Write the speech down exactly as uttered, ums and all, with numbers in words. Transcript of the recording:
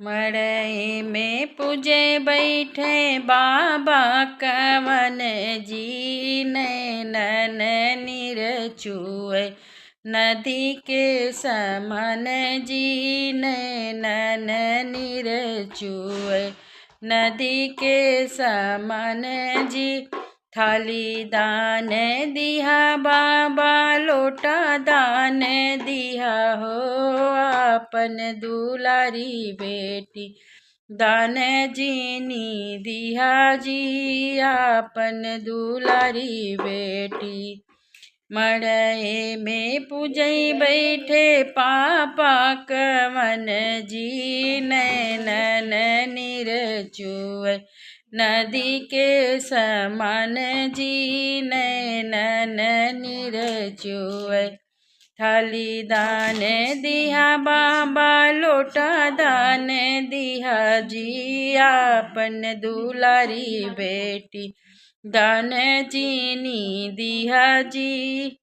मड़ई में पूजे बैठे बाबा कवन जी, नैनन नीर चुए नदी के समान जी, नैनन नीर चुए नदी के समान जी। थाली दान दिहा बाबा, लोटा दान दिहा हो, आपन दुलारी बेटी दान जिनी दिहा जी, आपन दुलारी बेटी। मड़ई में पूजई बैठे पापा कवन जी, नैनन नीर चुए नदी के समान जी, नैनन नीर चुए। थाली दान दिहा बाबा, लोटा दान दिहा जी, आपन दुलारी बेटी दान जिनी दिहा जी।